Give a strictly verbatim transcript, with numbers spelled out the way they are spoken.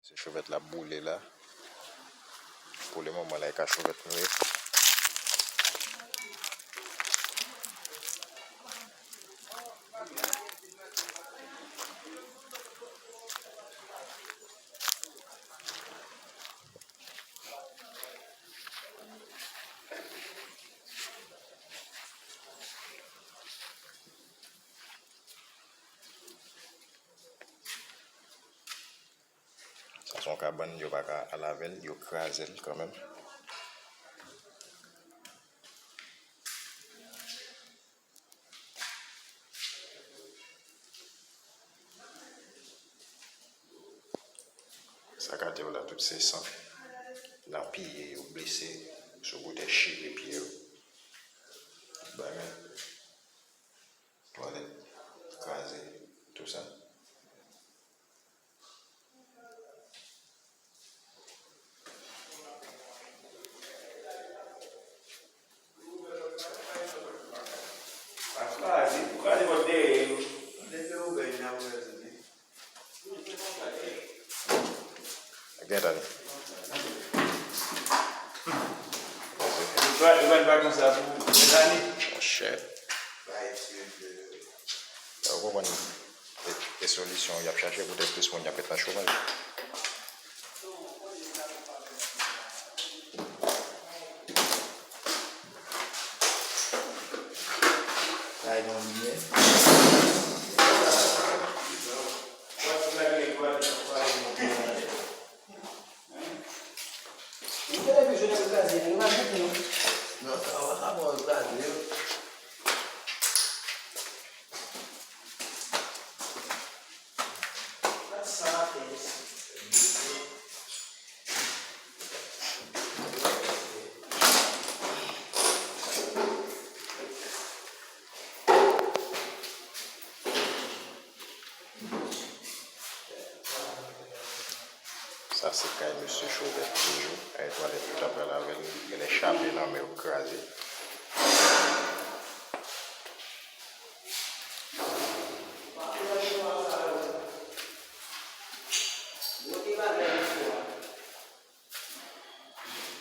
Se chovèt la ap boule la. Pou le moman la, e ka chovèt nou ye. Sa se yon kabann, yo pa ka al avè l, yo kraze l kanmenm. Sa k atè yo la, tout se san. Nan pye yo, blese, sou kote chire pye yo. Tout bagay. Twalèt kraze, tou sa. Gentan. Monchè. Ou konprann? E, e solisyon y ap chache poutèt plis moun y ap met nan chomaj. Sa se kay mesye Chovèt toujou. Ay twalèt yo t ap pral avè l. Genlè chape nan men yo kraze.